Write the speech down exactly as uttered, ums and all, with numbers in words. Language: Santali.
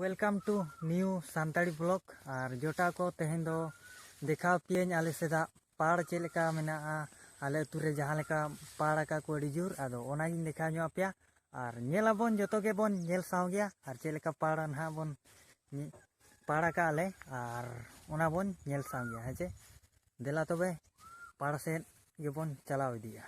Welcome to new Santali vlog᱾ ᱟᱨ ᱡᱚᱴᱟᱣ ᱠᱚ, ᱛᱮᱦᱮᱧ ᱫᱚ ᱫᱮᱠᱷᱟᱣ ᱯᱮᱭᱟᱹᱧ ᱟᱞᱮ ᱥᱮᱫᱟᱜ ᱯᱟᱲ ᱪᱮᱫ ᱞᱮᱠᱟ ᱢᱮᱱᱟᱜᱼᱟ᱾ ᱟᱞᱮ ᱟᱹᱛᱩ ᱨᱮ ᱡᱟᱦᱟᱸ ᱞᱮᱠᱟ ᱯᱟᱲ ᱟᱠᱟᱫ ᱠᱚ ᱟᱹᱰᱤ ᱡᱳᱨ, ᱟᱫᱚ ᱚᱱᱟᱜᱤᱧ ᱫᱮᱠᱷᱟᱣ ᱧᱚᱜ ᱟᱯᱮᱭᱟ᱾ ᱟᱨ ᱧᱮᱞ ᱟᱵᱚᱱ, ᱡᱚᱛᱚ ᱜᱮᱵᱚᱱ ᱧᱮᱞ ᱥᱟᱶ ᱜᱮᱭᱟ᱾ ᱟᱨ ᱪᱮᱫ ᱞᱮᱠᱟ ᱯᱟᱲ ᱱᱟᱦᱟᱜ ᱵᱚᱱ ᱧᱮ- ᱯᱟᱲ ᱟᱠᱟᱫ ᱟᱞᱮ, ᱟᱨ ᱚᱱᱟ ᱵᱚᱱ ᱧᱮᱞ ᱥᱟᱶ ᱜᱮᱭᱟ, ᱦᱮᱸ ᱪᱮ? ᱫᱮᱞᱟ ᱛᱚᱵᱮ ᱯᱟᱲ ᱥᱮᱫ ᱜᱮᱵᱚᱱ ᱪᱟᱞᱟᱣ ᱤᱫᱤᱜᱼᱟ᱾